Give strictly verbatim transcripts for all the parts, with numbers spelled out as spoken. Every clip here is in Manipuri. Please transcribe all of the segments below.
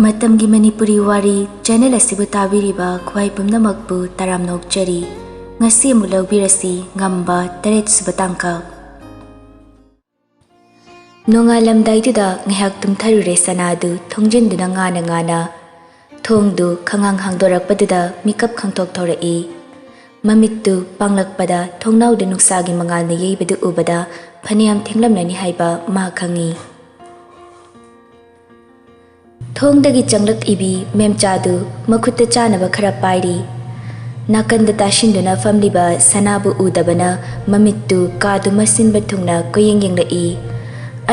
ꯃꯇꯝꯒꯤ ꯃꯅꯤꯄꯨꯔꯤ ꯋꯥꯔꯤ ꯆꯦꯅꯦꯜ ꯑꯁꯤꯕꯨ ꯇꯥꯕꯤꯔꯤꯕ ꯈ꯭ꯋꯥꯏ ꯄꯨꯝꯅꯃꯛꯄꯨ ꯇꯔꯥꯝꯅ ꯑꯣꯛꯆꯔꯤ꯫ ꯉꯁꯤ ꯑꯃꯨꯛ ꯂꯧꯕꯤꯔꯁꯤ ꯉꯝꯕ ꯇꯔꯦꯠ ꯁꯨꯕ ꯇꯥꯡꯀꯛ꯫ ꯅꯣꯡꯉꯥꯜꯂꯝꯗꯥꯏꯗꯨꯗ ꯉꯥꯏꯍꯥꯛ ꯇꯨꯝꯊꯔꯨꯔꯦ ꯁꯅꯥꯗꯨ ꯊꯣꯡꯖꯤꯟꯗꯨꯅ ꯉꯥꯅ ꯉꯥꯅ꯫ ꯊꯣꯡꯗꯨ ꯈꯪꯍꯥꯡ ꯍꯥꯡꯗꯣꯔꯛꯄꯗꯨꯗ ꯃꯤꯀꯞ ꯈꯪꯊꯣꯛ ꯊꯣꯔꯛꯏ꯫ ꯃꯃꯤꯠꯇꯨ ꯄꯥꯡꯂꯛꯄꯗ ꯊꯣꯡꯅꯥꯎꯗ ꯅꯨꯡꯁꯥꯒꯤ ꯃꯉꯥꯜꯅ ꯌꯩꯕꯗꯨ ꯎꯕꯗ ꯐꯅꯌꯥꯝ ꯊꯦꯡꯂꯝꯂꯅꯤ ꯍꯥꯏꯕ ꯃꯥ ꯈꯪꯏ꯫ ꯊꯣꯡꯗꯒꯤ ꯆꯪꯂꯛꯏꯕꯤ ꯃꯦꯝꯆꯥꯗꯨ ꯃꯈꯨꯠꯇ ꯆꯥꯅꯕ ꯈꯔ ꯄꯥꯏꯔꯤ꯫ ꯅꯥꯀꯟꯗ ꯇꯥꯁꯤꯟꯗꯨꯅ ꯐꯝꯂꯤꯕ ꯁꯅꯥꯕꯨ ꯎꯗꯕꯅ ꯃꯃꯤꯠꯇꯨ ꯀꯥꯗꯨ ꯃꯁꯤꯟꯕ ꯊꯨꯡꯅ ꯀꯣꯏꯌꯦꯡ ꯌꯦꯡꯂꯛꯏ꯫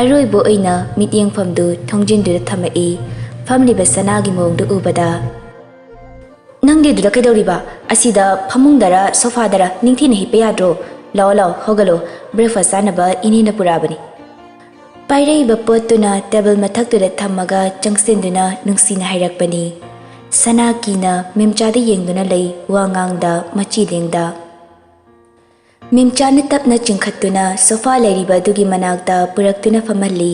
ꯑꯔꯣꯏꯕ ꯑꯣꯏꯅ ꯃꯤꯠꯌꯦꯡꯐꯝꯗꯨ ꯊꯣꯡꯖꯤꯟꯗꯨꯗ ꯊꯝꯃꯛꯏ꯫ ꯐꯝꯂꯤꯕ ꯁꯅꯥꯒꯤ ꯃꯑꯣꯡꯗꯨ ꯎꯕꯗ, "ꯅꯪꯗꯤ ꯑꯗꯨꯗ ꯀꯩꯗꯧꯔꯤꯕ? ꯑꯁꯤꯗ ꯐꯃꯨꯡꯗꯔ ꯁꯣꯐꯥꯗꯔ ꯅꯤꯡꯊꯤꯅ ꯍꯤꯞꯄ ꯌꯥꯗ꯭ꯔꯣ? ꯂꯥꯛꯑꯣ, ꯂꯥꯛꯑꯣ, ꯍꯧꯒꯠꯂꯣ, ꯕ꯭ꯔꯦꯛꯐꯥꯁ ꯆꯥꯅꯕ ꯏꯅꯦꯅ ꯄꯨꯔꯛꯑꯕꯅꯤ꯫" ꯄꯥꯏꯔꯛꯏꯕ ꯄꯣꯠꯇꯨꯅ ꯇꯦꯕꯜ ꯃꯊꯛꯇꯨꯗ ꯊꯝꯃꯒ ꯆꯪꯁꯤꯟꯗꯨꯅ ꯅꯨꯡꯁꯤꯅ ꯍꯥꯏꯔꯛꯄꯅꯤ꯫ ꯁꯅꯥ ꯀꯤꯅ ꯃꯦꯝꯆꯥꯗ ꯌꯦꯡꯗꯨꯅ ꯂꯩ, ꯋꯥ ꯉꯥꯡꯗ, ꯃꯆꯤ ꯂꯦꯡꯗ꯫ ꯃꯦꯝꯆꯥꯅ ꯇꯞꯅ ꯆꯤꯡꯈꯠꯇꯨꯅ ꯁꯣꯐꯥ ꯂꯩꯔꯤꯕ ꯑꯗꯨꯒꯤ ꯃꯅꯥꯛꯇ ꯄꯨꯔꯛꯇꯨꯅ ꯐꯝꯍꯜꯂꯤ꯫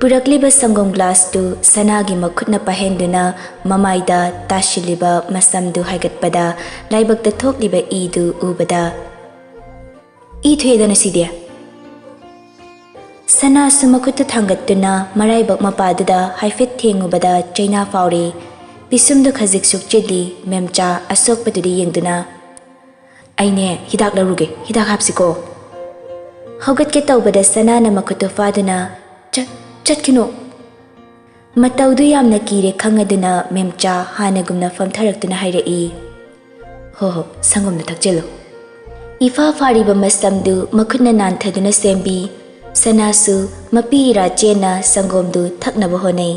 ꯄꯨꯔꯛꯂꯤꯕ ꯁꯪꯒꯣꯝ ꯒ꯭ꯂꯥꯁꯇꯨ ꯁꯅꯥꯒꯤ ꯃꯈꯨꯠꯅ ꯄꯥꯏꯍꯟꯗꯨꯅ ꯃꯃꯥꯏꯗ ꯇꯥꯁꯤꯜꯂꯤꯕ ꯃꯁꯝꯗꯨ ꯍꯥꯏꯒꯠꯄꯗ ꯂꯥꯏꯕꯛꯇ ꯊꯣꯛꯂꯤꯕ ꯏꯗꯨ ꯎꯕꯗ, "ꯏ ꯊꯣꯛꯑꯦꯗꯅ ꯁꯤꯗꯤ?" ꯁꯅꯥꯁꯨ ꯃꯈꯨꯠꯇ ꯊꯥꯡꯒꯠꯇꯨꯅ ꯃꯔꯥꯏꯕꯛ ꯃꯄꯥꯗꯨꯗ ꯍꯥꯏꯐꯦꯠ ꯊꯦꯡꯉꯨꯕꯗ ꯆꯩꯅꯥ ꯐꯥꯎꯔꯦ꯫ ꯄꯤꯁꯨꯝꯗꯨ ꯈꯖꯤꯛ ꯁꯨꯛꯆꯤꯜꯂꯤ, ꯃꯦꯝꯆꯥ ꯑꯁꯣꯛꯄꯗꯨꯗ ꯌꯦꯡꯗꯨꯅ, "ꯑꯩꯅꯦ ꯍꯤꯗꯥꯛ ꯂꯧꯔꯨꯒꯦ, ꯍꯤꯗꯥꯛ ꯍꯥꯞꯁꯤꯀꯣ꯫" ꯍꯧꯒꯠꯀꯦ ꯇꯧꯕꯗ ꯁꯅꯥꯅ ꯃꯈꯨꯠꯇꯨ ꯐꯥꯗꯨꯅ, "ꯆꯠ-, ꯆꯠꯈꯤꯅꯨ!" ꯃꯇꯧꯗꯨ ꯌꯥꯝꯅ ꯀꯤꯔꯦ ꯈꯪꯉꯗꯨꯅ ꯃꯦꯝꯆꯥ ꯍꯥꯟꯅꯒꯨꯝꯅ ꯐꯝꯊꯔꯛꯇꯨꯅ ꯍꯥꯏꯔꯛꯏ, "ꯍꯣ ꯍꯣ, ꯁꯪꯒꯣꯝꯗꯨ ꯊꯛꯆꯤꯜꯂꯨ꯫" ꯏꯐꯥ ꯐꯥꯔꯤꯕ ꯃꯁꯝꯗꯨ ꯃꯈꯨꯠꯅ ꯅꯥꯟꯊꯗꯨꯅ ꯁꯦꯝꯕꯤ꯫ ꯁꯅꯥꯁꯨ ꯃꯄꯤ ꯏꯔꯥ ꯆꯦꯟꯅ ꯁꯪꯒꯣꯝꯗꯨ ꯊꯛꯅꯕ ꯍꯣꯠꯅꯩ꯫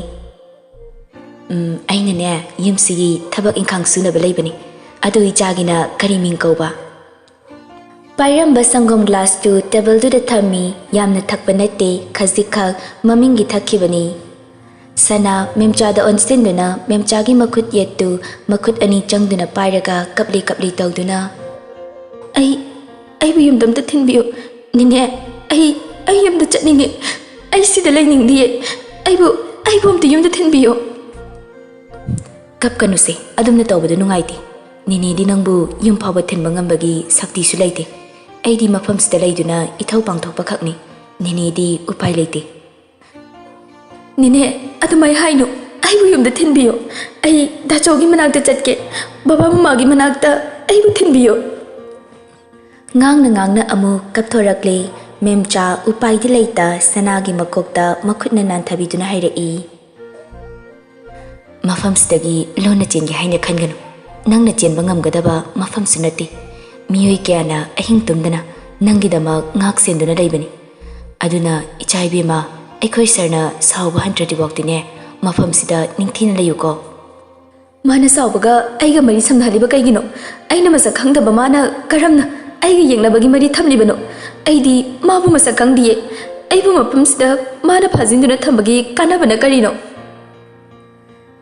"ꯎꯝ, ꯑꯩꯅꯅꯦ, ꯌꯨꯝꯁꯤꯒꯤ ꯊꯕꯛ ꯏꯪꯈꯥꯡ ꯁꯨꯅꯕ ꯂꯩꯕꯅꯤ꯫ ꯑꯗꯨ ꯏꯆꯥꯒꯤꯅ ꯀꯔꯤ ꯃꯤꯡ ꯀꯧꯕ?" ꯄꯥꯏꯔꯝꯕ ꯁꯪꯒꯣꯝ ꯒ꯭ꯂꯥꯁꯇꯨ ꯇꯦꯕꯜꯗꯨꯗ ꯊꯝꯃꯤ꯫ ꯌꯥꯝꯅ ꯊꯛꯄ ꯅꯠꯇꯦ, ꯈꯖꯤꯛꯈꯛ ꯃꯃꯤꯡꯒꯤ ꯊꯛꯈꯤꯕꯅꯤ꯫ ꯁꯅꯥ ꯃꯦꯝꯆꯥꯗ ꯑꯣꯟꯁꯤꯟꯗꯨꯅ ꯃꯦꯝꯆꯥꯒꯤ ꯃꯈꯨꯠ ꯌꯦꯠꯇꯨ ꯃꯈꯨꯠ ꯑꯅꯤ ꯆꯪꯗꯨꯅ ꯄꯥꯏꯔꯒ ꯀꯞꯂꯤ ꯀꯞꯂꯤ ꯇꯧꯗꯨꯅ, "ꯑꯩ, ꯑꯩꯕꯨ ꯌꯨꯝꯗ ꯑꯝꯇ ꯊꯤꯟꯕꯤꯌꯨ꯫ ꯅꯦꯅꯦ, ꯑꯩ, ꯑꯩ ꯌꯨꯝꯗ ꯆꯠꯅꯤꯡꯉꯦ꯫ ꯑꯩ ꯁꯤꯗ ꯂꯩꯅꯤꯡꯗꯤꯌꯦ꯫ ꯑꯩꯕꯨ, ꯑꯩꯕꯨ ꯑꯝꯇ ꯌꯨꯝꯗ ꯊꯤꯟꯕꯤꯌꯨ꯫" "ꯀꯞꯀꯅꯨꯁꯦ, ꯑꯗꯨꯝꯅ ꯇꯧꯕꯗꯨ ꯅꯨꯡꯉꯥꯏꯇꯦ꯫ ꯅꯦꯅꯦꯗꯤ ꯅꯪꯕꯨ ꯌꯨꯝ ꯐꯥꯎꯕ ꯊꯤꯟꯕ ꯉꯝꯕꯒꯤ ꯁꯛꯇꯤꯁꯨ ꯂꯩꯇꯦ꯫ ꯑꯩꯗꯤ ꯃꯐꯝꯁꯤꯗ ꯂꯩꯗꯨꯅ ꯏꯊꯧ ꯄꯥꯡꯊꯣꯛꯄ ꯈꯛꯅꯤ꯫ ꯅꯦꯅꯦꯗꯤ ꯎꯄꯥꯏ ꯂꯩꯇꯦ꯫" "ꯅꯦꯅꯦ, ꯑꯗꯨꯃꯥꯏ ꯍꯥꯏꯅꯨ꯫ ꯑꯩꯕꯨ ꯌꯨꯝꯗ ꯊꯤꯟꯕꯤꯌꯨ꯫ ꯑꯩ ꯗꯥꯆꯧꯒꯤ ꯃꯅꯥꯛꯇ ꯆꯠꯀꯦ꯫ ꯕꯕꯥ ꯃꯃꯥꯒꯤ ꯃꯅꯥꯛꯇ ꯑꯩꯕꯨ ꯊꯤꯟꯕꯤꯌꯨ꯫" ꯉꯥꯡꯅ ꯉꯥꯡꯅ ꯑꯃꯨꯛ ꯀꯞꯊꯣꯔꯛꯂꯦ꯫ ꯃꯦꯝꯆꯥ ꯎꯄꯥꯏꯗꯤ ꯂꯩꯇ ꯁꯅꯥꯒꯤ ꯃꯀꯣꯛꯇ ꯃꯈꯨꯠꯅ ꯅꯥꯟꯊꯕꯤꯗꯨꯅ ꯍꯥꯏꯔꯛꯏ, "ꯃꯐꯝꯁꯤꯗꯒꯤ ꯂꯣꯟꯅ ꯆꯦꯟꯒꯦ ꯍꯥꯏꯅ ꯈꯟꯒꯅꯨ꯫ ꯅꯪꯅ ꯆꯦꯟꯕ ꯉꯝꯒꯗꯕ ꯃꯐꯝꯁꯨ ꯅꯠꯇꯦ꯫ ꯃꯤꯑꯣꯏ ꯀꯌꯥꯅ ꯑꯍꯤꯡ ꯇꯨꯝꯗꯅ ꯅꯪꯒꯤꯗꯃꯛ ꯉꯥꯛ ꯁꯦꯟꯗꯨꯅ ꯂꯩꯕꯅꯤ꯫ ꯑꯗꯨꯅ ꯏꯆꯥ ꯏꯕꯦꯝꯃ, ꯑꯩꯈꯣꯏ ꯁꯥꯔꯅ ꯁꯥꯎꯕ ꯍꯟꯊꯗ꯭ꯔꯤꯐꯥꯎꯗꯤꯅꯦ, ꯃꯐꯝꯁꯤꯗ ꯅꯤꯡꯊꯤꯅ ꯂꯩꯌꯨꯀꯣ꯫" "ꯃꯥꯅ ꯁꯥꯎꯕꯒ ꯑꯩꯒ ꯃꯔꯤ ꯁꯝꯅꯍꯜꯂꯤꯕ ꯀꯩꯒꯤꯅꯣ? ꯑꯩꯅ ꯃꯁꯛ ꯈꯪꯗꯕ ꯃꯥꯅ ꯀꯔꯝꯅ ꯑꯩꯒ ꯌꯦꯡꯅꯕꯒꯤ ꯃꯔꯤ ꯊꯝꯂꯤꯕꯅꯣ? ꯑꯩꯗꯤ ꯃꯥꯕꯨ ꯃꯁꯛ ꯈꯪꯗꯤꯌꯦ꯫ ꯑꯩꯕꯨ ꯃꯐꯝꯁꯤꯗ ꯃꯥꯅ ꯐꯥꯖꯤꯟꯗꯨꯅ ꯊꯝꯕꯒꯤ ꯀꯥꯟꯅꯕꯅ ꯀꯔꯤꯅꯣ?"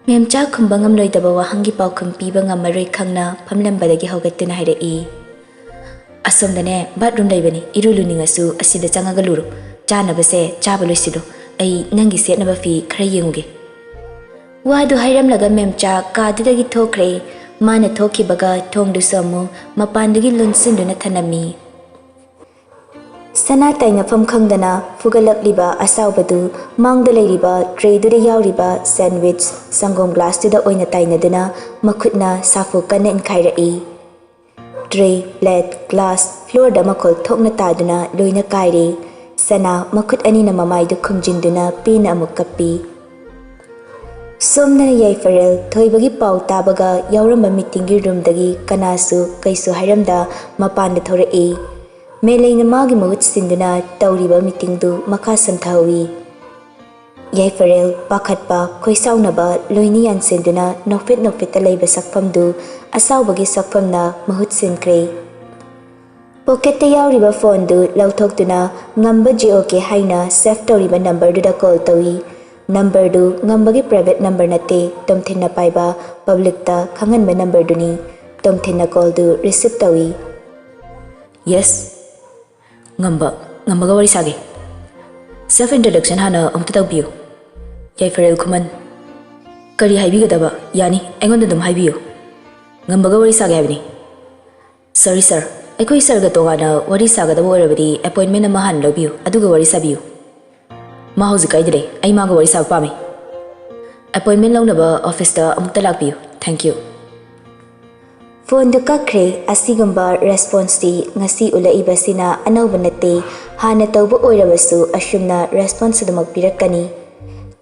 ꯃꯦꯝꯆꯥ ꯈꯨꯝꯕ ꯉꯝꯂꯣꯏꯗꯕ ꯋꯥꯍꯪꯒꯤ ꯄꯥꯎꯈꯨꯝ ꯄꯤꯕ ꯉꯝꯃꯔꯣꯏ ꯈꯪꯅ ꯐꯝꯂꯝꯕꯗꯒꯤ ꯍꯧꯒꯠꯇꯨꯅ ꯍꯥꯏꯔꯛꯏ, "ꯑꯁꯣꯝꯗꯅꯦ, ꯕꯥꯠꯔꯨꯝ ꯂꯩꯕꯅꯤ, ꯏꯔꯨ ꯂꯨꯅꯤꯡꯉꯁꯨ ꯑꯁꯤꯗ ꯆꯪꯉꯒ ꯂꯨꯔꯣ꯫ ꯆꯥꯅꯕꯁꯦ ꯆꯥꯕ ꯂꯣꯏꯁꯤꯜꯂꯣ꯫ ꯑꯩ ꯅꯪꯒꯤ ꯁꯦꯠꯅꯕ ꯐꯤ ꯈꯔ ꯌꯦꯡꯉꯨꯒꯦ꯫" ꯋꯥꯗꯨ ꯍꯥꯏꯔꯝꯂꯒ ꯃꯦꯝꯆꯥ ꯀꯥꯗꯨꯗꯒꯤ ꯊꯣꯛꯈ꯭ꯔꯦ꯫ ꯃꯥꯅ ꯊꯣꯛꯈꯤꯕꯒ ꯊꯣꯡꯗꯨꯁꯨ ꯑꯃꯨꯛ ꯃꯄꯥꯟꯗꯒꯤ ꯂꯣꯟꯁꯤꯟꯗꯨꯅ ꯊꯅꯝꯃꯤ꯫ ꯁꯅꯥ ꯇꯥꯏꯅꯐꯝ ꯈꯪꯗꯅ ꯐꯨꯒꯠꯂꯛꯂꯤꯕ ꯑꯁꯥꯎꯕꯗꯨ ꯃꯥꯡꯗ ꯂꯩꯔꯤꯕ ꯇ꯭ꯔꯦꯗꯨꯗ ꯌꯥꯎꯔꯤꯕ ꯁꯦꯟꯋꯤꯆ ꯁꯪꯒꯣꯝ ꯒ꯭ꯂꯥꯁꯇꯨꯗ ꯑꯣꯏꯅ ꯇꯥꯏꯅꯗꯨꯅ ꯃꯈꯨꯠꯅ ꯁꯥꯐꯨ ꯀꯟꯅ ꯏꯟꯈꯥꯏꯔꯛꯏ꯫ ꯇ꯭ꯔꯦ, ꯄ꯭ꯂꯦꯠ, ꯒ꯭ꯂꯥꯁ ꯐ꯭ꯂꯣꯔꯗ ꯃꯈꯣꯜ ꯊꯣꯛꯅ ꯇꯥꯗꯨꯅ ꯂꯣꯏꯅ ꯀꯥꯏꯔꯦ꯫ ꯁꯅꯥ ꯃꯈꯨꯠ ꯑꯅꯤꯅ ꯃꯃꯥꯏꯗꯨ ꯈꯨꯝꯖꯤꯟꯗꯨꯅ ꯄꯦꯟꯅ ꯑꯃꯨꯛ ꯀꯞꯄꯤ꯫ ꯁꯣꯝꯗꯅ ꯌꯥꯏꯐꯔꯦꯜ ꯊꯣꯏꯕꯒꯤ ꯄꯥꯎ ꯇꯥꯕꯒ ꯌꯥꯎꯔꯝꯕ ꯃꯤꯇꯤꯡꯒꯤ ꯔꯨꯝꯗꯒꯤ ꯀꯅꯥꯁꯨ ꯀꯩꯁꯨ ꯍꯥꯏꯔꯝꯗ ꯃꯄꯥꯟꯗ ꯊꯣꯔꯛꯏ꯫ ꯃꯦꯂꯩꯅ ꯃꯥꯒꯤ ꯃꯍꯨꯠ ꯁꯤꯟꯗꯨꯅ ꯇꯧꯔꯤꯕ ꯃꯤꯇꯤꯡꯗꯨ ꯃꯈꯥ ꯁꯝꯊꯍꯧꯏ꯫ ꯌꯥꯏꯐꯔꯦꯜ ꯄꯥꯈꯠꯄ, ꯈꯣꯏꯁꯥꯎꯅꯕ ꯂꯣꯏꯅ ꯌꯥꯟꯁꯤꯟꯗꯨꯅ ꯅꯣꯛꯐꯦꯠ ꯅꯣꯛꯐꯦꯠꯇ ꯂꯩꯕ ꯁꯛꯐꯝꯗꯨ ꯑꯁꯥꯎꯕꯒꯤ ꯁꯛꯐꯝꯅ ꯃꯍꯨꯠ ꯁꯤꯟꯈ꯭ꯔꯦ꯫ ꯄꯣꯀꯦꯠꯇ ꯌꯥꯎꯔꯤꯕ ꯐꯣꯟꯗꯨ ꯂꯧꯊꯣꯛꯇꯨꯅ ꯉꯝꯕ ꯖꯤ ꯑꯣ ꯀꯦ ꯍꯥꯏꯅ ꯁꯦꯚ ꯇꯧꯔꯤꯕ ꯅꯝꯕꯔꯗꯨꯗ ꯀꯣꯜ ꯇꯧꯏ꯫ ꯅꯝꯕꯔꯗꯨ ꯉꯝꯕꯒꯤ ꯄ꯭ꯔꯥꯏꯚꯦꯠ ꯅꯝꯕꯔ ꯅꯠꯇꯦ, ꯇꯣꯝꯊꯤꯟꯅ ꯄꯥꯏꯕ ꯄꯕ꯭ꯂꯤꯛꯇ ꯈꯪꯍꯟꯕ ꯅꯝꯕꯔꯗꯨꯅꯤ꯫ ꯇꯣꯝꯊꯤꯟꯅ ꯀꯣꯜꯗꯨ ꯔꯤꯁꯤꯚ ꯇꯧꯏ꯫ "ꯌꯦꯁ꯫ ꯉꯝꯕ, ꯉꯝꯕꯒ ꯋꯥꯔꯤ ꯁꯥꯒꯦ꯫ ꯁꯦꯜꯐ ꯏꯟꯇ꯭ꯔꯣꯗꯛꯁꯟ ꯍꯥꯟꯅ ꯑꯃꯨꯛꯇ ꯇꯧꯕꯤꯌꯨ꯫" "ꯌꯥꯏꯐꯔꯦꯜ ꯈꯨꯃꯟ꯫" ꯀꯔꯤ ꯍꯥꯏꯕꯤꯒꯗꯕ? ꯌꯥꯅꯤ, ꯑꯩꯉꯣꯟꯗ ꯑꯗꯨꯝ ꯍꯥꯏꯕꯤꯌꯨ꯫ ꯉꯝꯕꯒ ꯋꯥꯔꯤ ꯁꯥꯒꯦ ꯍꯥꯏꯕꯅꯤ꯫ ꯁꯣꯔꯤ ꯁꯥꯔ, ꯑꯩꯈꯣꯏ ꯁꯥꯔꯒ ꯇꯣꯉꯥꯟꯅ ꯋꯥꯔꯤ ꯁꯥꯒꯗꯕ ꯑꯣꯏꯔꯕꯗꯤ ꯑꯦꯄꯣꯏꯟꯃꯦꯟ ꯑꯃ ꯍꯥꯟꯅ ꯂꯧꯕꯤꯌꯨ, ꯑꯗꯨꯒ ꯋꯥꯔꯤ ꯁꯥꯕꯤꯌꯨ꯫ ꯃꯥ ꯍꯧꯖꯤꯛ ꯀꯥꯏꯗ ꯂꯩ? ꯑꯩ ꯃꯥꯒ ꯋꯥꯔꯤ ꯁꯥꯕ ꯄꯥꯝꯃꯤ꯫ ꯑꯦꯄꯣꯏꯟꯃꯦꯟ ꯂꯧꯅꯕ ꯑꯣꯐꯤꯁꯇ ꯑꯃꯨꯛꯇ ꯂꯥꯛꯄꯤꯌꯨ꯫ ꯊꯦꯡꯀ꯭ꯌꯨ꯫ ꯐꯣꯟꯗꯨ ꯀꯛꯈ꯭ꯔꯦ꯫ ꯑꯁꯤꯒꯨꯝꯕ ꯔꯦꯁꯄꯣꯟꯁꯇꯤ ꯉꯁꯤ ꯎꯠꯂꯛꯏꯕꯁꯤꯅ ꯑꯅꯧꯕ ꯅꯠꯇꯦ꯫ ꯍꯥꯟꯅ ꯇꯧꯕ ꯑꯣꯏꯔꯕꯁꯨ ꯑꯁꯨꯝꯅ ꯔꯦꯁꯄꯣꯟꯁ ꯑꯗꯨꯃꯛ ꯄꯤꯔꯛꯀꯅꯤ꯫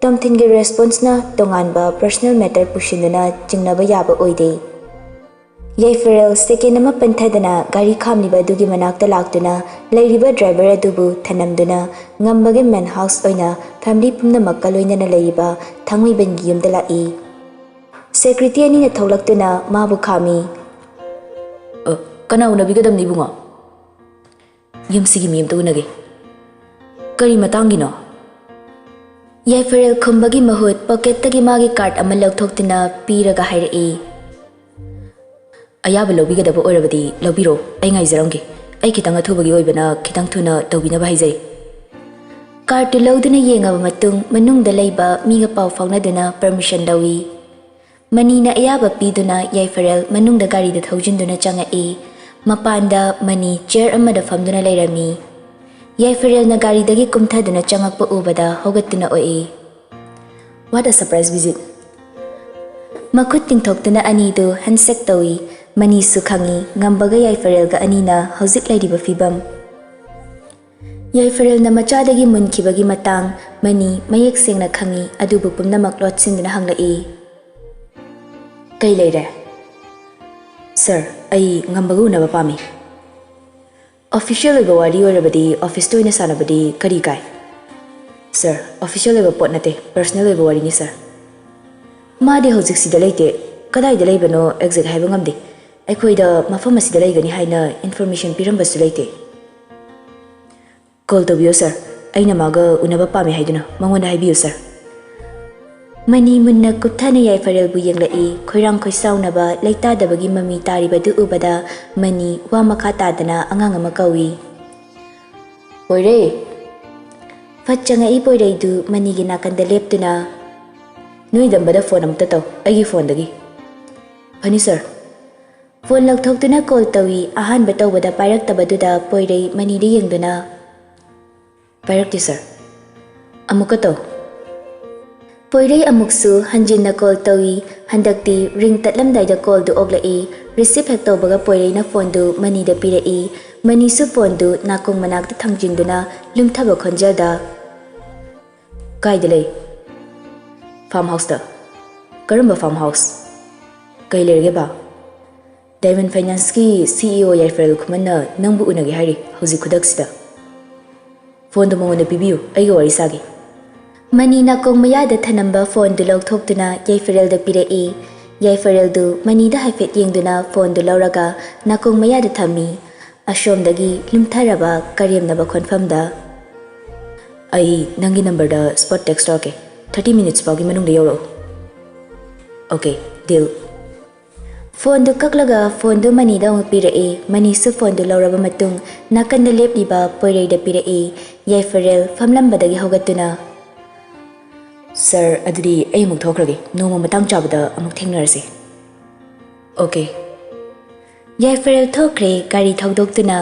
ꯇꯣꯝꯊꯤꯟꯒꯤ ꯔꯦꯁꯄꯣꯟꯁꯅ ꯇꯣꯉꯥꯟꯕ ꯄꯔꯁꯣꯅꯦꯜ ꯃꯦꯇꯔ ꯄꯨꯁꯤꯟꯗꯨꯅ ꯆꯤꯡꯅꯕ ꯌꯥꯕ ꯑꯣꯏꯗꯦ꯫ ꯌꯥꯏꯐꯔꯦꯜ ꯁꯦꯀꯦꯟ ꯑꯃ ꯄꯟꯊꯗꯅ ꯒꯥꯔꯤ ꯈꯥꯝꯂꯤꯕ ꯑꯗꯨꯒꯤ ꯃꯅꯥꯛꯇ ꯂꯥꯛꯇꯨꯅ ꯂꯩꯔꯤꯕ ꯗ꯭ꯔꯥꯏꯚꯔ ꯑꯗꯨꯕꯨ ꯊꯅꯝꯗꯨꯅ ꯉꯝꯕꯒꯤ ꯃꯦꯟ ꯍꯥꯎꯁ ꯑꯣꯏꯅ ꯐꯦꯃꯤꯂꯤ ꯄꯨꯝꯅꯃꯛꯀ ꯂꯣꯏꯅꯅ ꯂꯩꯔꯤꯕ ꯊꯥꯡꯃꯩꯕꯟꯒꯤ ꯌꯨꯝꯗ ꯂꯥꯛꯏ꯫ ꯁꯦꯀ꯭ꯌꯨꯔꯤꯇꯤ ꯑꯅꯤꯅ ꯊꯣꯛꯂꯛꯇꯨꯅ ꯃꯥꯕꯨ ꯈꯥꯝꯃꯤ꯫ "ꯑ, ꯀꯅꯥ ꯎꯅꯕꯤꯒꯗꯕꯅꯤ, ꯏꯕꯨꯡꯉꯣ?" "ꯌꯨꯝꯁꯤꯒꯤ ꯃꯤ ꯑꯝꯇ ꯎꯅꯒꯦ꯫" "ꯀꯔꯤ ꯃꯇꯥꯡꯒꯤꯅꯣ?" ꯌꯥꯏꯐꯔꯦꯜ ꯈꯨꯝꯕꯒꯤ ꯃꯍꯨꯠ ꯄꯣꯀꯦꯠꯇꯒꯤ ꯃꯥꯒꯤ ꯀꯥꯔꯗ ꯑꯃ ꯂꯧꯊꯣꯛꯇꯨꯅ ꯄꯤꯔꯒ ꯍꯥꯏꯔꯛꯏ꯫ "ꯑꯌꯥꯕ ꯂꯧꯕꯤꯒꯗꯕ ꯑꯣꯏꯔꯕꯗꯤ ꯂꯧꯕꯤꯔꯣ, ꯑꯩ ꯉꯥꯏꯖꯔꯝꯒꯦ꯫ ꯑꯩ ꯈꯤꯇꯪ ꯑꯊꯨꯕꯒꯤ ꯑꯣꯏꯕꯅ ꯈꯤꯇꯪ ꯊꯨꯅ ꯇꯧꯕꯤꯅꯕ ꯍꯥꯏꯖꯔꯤ꯫" ꯀꯥꯔꯠꯇꯨ ꯂꯧꯗꯨꯅ ꯌꯦꯡꯉꯕ ꯃꯇꯨꯡ ꯃꯅꯨꯡꯗ ꯂꯩꯕ ꯃꯤꯒ ꯄꯥꯎ ꯐꯥꯎꯅꯗꯨꯅ ꯄꯔꯃꯤꯁꯟ ꯂꯧꯏ꯫ ꯃꯅꯤꯅ ꯑꯌꯥꯕ ꯄꯤꯗꯨꯅ ꯌꯥꯏꯐꯔꯦꯜ ꯃꯅꯨꯡꯗ ꯒꯥꯔꯤꯗ ꯊꯧꯖꯤꯟꯗꯨꯅ ꯆꯪꯉꯛꯏ꯫ ꯃꯄꯥꯟꯗ ꯃꯅꯤ ꯆꯤꯌꯔ ꯑꯃꯗ ꯐꯝꯗꯨꯅ ꯂꯩꯔꯝꯃꯤ꯫ ꯌꯥꯏꯐꯔꯦꯜꯅ ꯒꯥꯔꯤꯗꯒꯤ ꯀꯨꯝꯊꯗꯨꯅ ꯆꯪꯉꯛꯄ ꯎꯕꯗ ꯍꯧꯒꯠꯇꯨꯅ ꯑꯣꯛꯏ꯫ "What a surprise visit!" ꯃꯈꯨꯠ ꯇꯤꯡꯊꯣꯛꯇꯨꯅ ꯑꯅꯤꯗꯨ ꯍꯦꯟꯁꯦꯛ ꯇꯧꯏ꯫ ꯃꯅꯤꯁꯨ ꯈꯪꯏ ꯉꯝꯕꯒ ꯌꯥꯏꯐꯔꯦꯜꯒ ꯑꯅꯤꯅ ꯍꯧꯖꯤꯛ ꯂꯩꯔꯤꯕ ꯐꯤꯕꯝ꯫ ꯌꯥꯏꯐꯔꯦꯜꯅ ꯃꯆꯥꯗꯒꯤ ꯃꯨꯟꯈꯤꯕꯒꯤ ꯃꯇꯥꯡ ꯃꯅꯤ ꯃꯌꯦꯛ ꯁꯦꯡꯅ ꯈꯪꯏ, ꯑꯗꯨꯕꯨ ꯄꯨꯝꯅꯃꯛ ꯂꯣꯠꯁꯤꯟꯗꯨꯅ ꯍꯪꯂꯛꯏ꯫ "ꯀꯩ ꯂꯩꯔꯦ?" "ꯁꯥꯔ, ꯑꯩ ꯉꯝꯕꯒ ꯎꯅꯕ ꯄꯥꯝꯃꯤ꯫" "ꯑꯣꯐꯤꯁꯤꯌꯦꯜ ꯑꯣꯏꯕ ꯋꯥꯔꯤ ꯑꯣꯏꯔꯕꯗꯤ ꯑꯣꯐꯤꯁꯇ ꯑꯣꯏꯅ ꯁꯥꯟꯅꯕꯗꯤ ꯀꯔꯤ ꯀꯥꯏ?" "ꯁꯥꯔ, ꯑꯣꯐꯤꯁꯤꯌꯦꯜ ꯑꯣꯏꯕ ꯄꯣꯠ ꯅꯠꯇꯦ, ꯄꯔꯁꯣꯅꯦꯜ ꯑꯣꯏꯕ ꯋꯥꯔꯤꯅꯤ, ꯁꯥꯔ꯫" "ꯃꯥꯗꯤ ꯍꯧꯖꯤꯛ ꯁꯤꯗ ꯂꯩꯇꯦ꯫ ꯀꯗꯥꯏꯗ ꯂꯩꯕꯅꯣ ꯑꯦꯛꯖꯦꯛ ꯍꯥꯏꯕ ꯉꯝꯗꯦ꯫ ꯑꯩꯈꯣꯏꯗ ꯃꯐꯝ ꯑꯁꯤꯗ ꯂꯩꯒꯅꯤ ꯍꯥꯏꯅ ꯏꯟꯐꯣꯔꯃꯦꯁꯟ ꯄꯤꯔꯝꯕꯁꯨ ꯂꯩꯇꯦ꯫" "ꯀꯣꯜ ꯇꯧꯕꯤꯌꯣ ꯁꯥꯔ, ꯑꯩꯅ ꯃꯥꯒ ꯎꯅꯕ ꯄꯥꯝꯃꯤ ꯍꯥꯏꯗꯨꯅ ꯃꯉꯣꯟꯗ ꯍꯥꯏꯕꯤꯌꯨ ꯁꯥꯔ꯫" ꯃꯅꯤ ꯃꯨꯟꯅ ꯀꯨꯞꯊꯅ ꯌꯥꯏꯐꯔꯦꯜꯕꯨ ꯌꯦꯡꯂꯛꯏ꯫ ꯈꯣꯏꯔꯥꯡ ꯈꯣꯏꯁꯥꯎꯅꯕ, ꯂꯩꯇꯥꯗꯕꯒꯤ ꯃꯃꯤ ꯇꯥꯔꯤꯕꯗꯨ ꯎꯕꯗ ꯃꯅꯤ ꯋꯥ ꯃꯈꯥ ꯇꯥꯗꯅ ꯑꯉꯥꯡ ꯑꯃ ꯀꯧꯏ꯫ "ꯄꯣꯏꯔꯩ!" ꯐꯠ ꯆꯪꯉꯛꯏ ꯄꯣꯏꯔꯩꯗꯨ ꯃꯅꯤꯒꯤ ꯅꯥꯀꯟꯗ ꯂꯦꯞꯇꯨꯅ꯫ ꯅꯣꯏ ꯗꯝꯕꯗ ꯐꯣꯟ ꯑꯃꯨꯛꯇ ꯇꯧ, ꯑꯩꯒꯤ ꯐꯣꯟꯗꯒꯤ꯫ ꯐꯅꯤ ꯁꯥꯔ꯫ ꯐꯣꯟ ꯂꯧꯊꯣꯛꯇꯨꯅ ꯀꯣꯜ ꯇꯧꯏ꯫ ꯑꯍꯥꯟꯕ ꯇꯧꯕꯗ ꯄꯥꯏꯔꯛꯇꯕꯗꯨꯗ ꯄꯣꯏꯔꯩ ꯃꯅꯤꯗ ꯌꯦꯡꯗꯨꯅ, "ꯄꯥꯏꯔꯛꯇꯦ ꯁꯥꯔ, ꯑꯃꯨꯛꯀ ꯇꯧ꯫" ꯄꯣꯏꯔꯩ ꯑꯃꯨꯛꯁꯨ ꯍꯟꯖꯤꯟꯅ ꯀꯣꯜ ꯇꯧꯏ꯫ ꯍꯟꯗꯛꯇꯤ ꯔꯤꯡ ꯇꯠꯂꯝꯗꯥꯏꯗ ꯀꯣꯜꯗꯨ ꯑꯣꯛꯂꯛꯏ꯫ ꯔꯤꯁꯤꯞ ꯍꯦꯛ ꯇꯧꯕꯒ ꯄꯣꯏꯔꯩꯅ ꯐꯣꯟꯗꯨ ꯃꯅꯤꯗ ꯄꯤꯔꯛꯏ꯫ ꯃꯅꯤꯁꯨ ꯐꯣꯟꯗꯨ ꯅꯥꯀꯣꯡ ꯃꯅꯥꯛꯇ ꯊꯥꯡꯖꯤꯟꯗꯨꯅ ꯂꯨꯝꯊꯕ ꯈꯣꯟꯖꯦꯜꯗ, "ꯀꯥꯏꯗ ꯂꯩ?" "ꯐꯥꯔꯝ ꯍꯥꯎꯁꯇ꯫" "ꯀꯔꯝꯕ ꯐꯥꯔꯝ ꯍꯥꯎꯁ? ꯀꯩ ꯂꯩꯔꯒꯦꯕ?" "ꯗꯥꯏꯃꯟ ꯐꯥꯏꯅꯥꯟꯁꯀꯤ ꯁꯤ ꯏ ꯑꯣ ꯌꯥꯏꯐꯔꯦꯜ ꯈꯨꯃꯟꯅ ꯅꯪꯕꯨ ꯎꯅꯒꯦ ꯍꯥꯏꯔꯤ ꯍꯧꯖꯤꯛ ꯈꯨꯗꯛꯁꯤꯗ꯫" "ꯐꯣꯟꯗꯨ ꯃꯉꯣꯟꯗ ꯄꯤꯕꯤꯌꯨ, ꯑꯩꯒ ꯋꯥꯔꯤ ꯁꯥꯒꯦ꯫" ꯃꯅꯤ ꯅꯥꯀꯣꯡ ꯃꯌꯥꯗ ꯊꯅꯝꯕ ꯐꯣꯟꯗꯨ ꯂꯧꯊꯣꯛꯇꯨꯅ ꯌꯥꯏꯐꯔꯦꯜꯗ ꯄꯤꯔꯛꯏ꯫ ꯌꯥꯏꯐꯔꯦꯜꯗꯨ ꯃꯅꯤꯗ ꯍꯥꯏꯐꯦꯠ ꯌꯦꯡꯗꯨꯅ ꯐꯣꯟꯗꯨ ꯂꯧꯔꯒ ꯅꯥꯀꯣꯡ ꯃꯌꯥꯗ ꯊꯝꯃꯤ꯫ ꯑꯁꯣꯝꯗꯒꯤ ꯂꯨꯝꯊꯔꯕ ꯀꯔꯦꯝꯅꯕ ꯈꯣꯟꯐꯝꯗ, "ꯑꯩ ꯅꯪꯒꯤ ꯅꯝꯕꯔꯗ ꯁ꯭ꯄꯣꯠ ꯇꯦꯛꯁ ꯇꯧꯔꯛꯀꯦ꯫ ꯊꯥꯔꯇꯤ ꯃꯤꯅꯤꯠꯁ ꯐꯥꯎꯒꯤ ꯃꯅꯨꯡꯗ ꯌꯧꯔꯛꯎ꯫" "ꯑꯣꯀꯦ, ꯗꯤꯜ꯫" ꯐꯣꯟꯗꯨ ꯀꯛꯂꯒ ꯐꯣꯟꯗꯨ ꯃꯅꯤꯗ ꯑꯃꯨꯛ ꯄꯤꯔꯛꯏ꯫ ꯃꯅꯤꯁꯨ ꯐꯣꯟꯗꯨ ꯂꯧꯔꯕ ꯃꯇꯨꯡ ꯅꯥꯀꯟꯗ ꯂꯦꯞꯂꯤꯕ ꯄꯣꯏꯔꯩꯗ ꯄꯤꯔꯛꯏ꯫ ꯌꯥꯏꯐꯔꯦꯜ ꯐꯝꯂꯝꯕꯗꯒꯤ ꯍꯧꯒꯠꯇꯨꯅ, "ꯁꯥꯔ, ꯑꯗꯨꯗꯤ ꯑꯩ ꯑꯃꯨꯛ ꯊꯣꯛꯈ꯭ꯔꯒꯦ꯫ ꯅꯣꯡꯃ ꯃꯇꯥꯡ ꯆꯥꯕꯗ ꯑꯃꯨꯛ ꯊꯦꯡꯅꯔꯁꯤ꯫" "ꯑꯣꯀꯦ꯫" ꯌꯥꯏꯐꯔꯦꯜ ꯊꯣꯛꯈ꯭ꯔꯦ ꯒꯥꯔꯤ ꯊꯧꯗꯣꯛꯇꯨꯅ꯫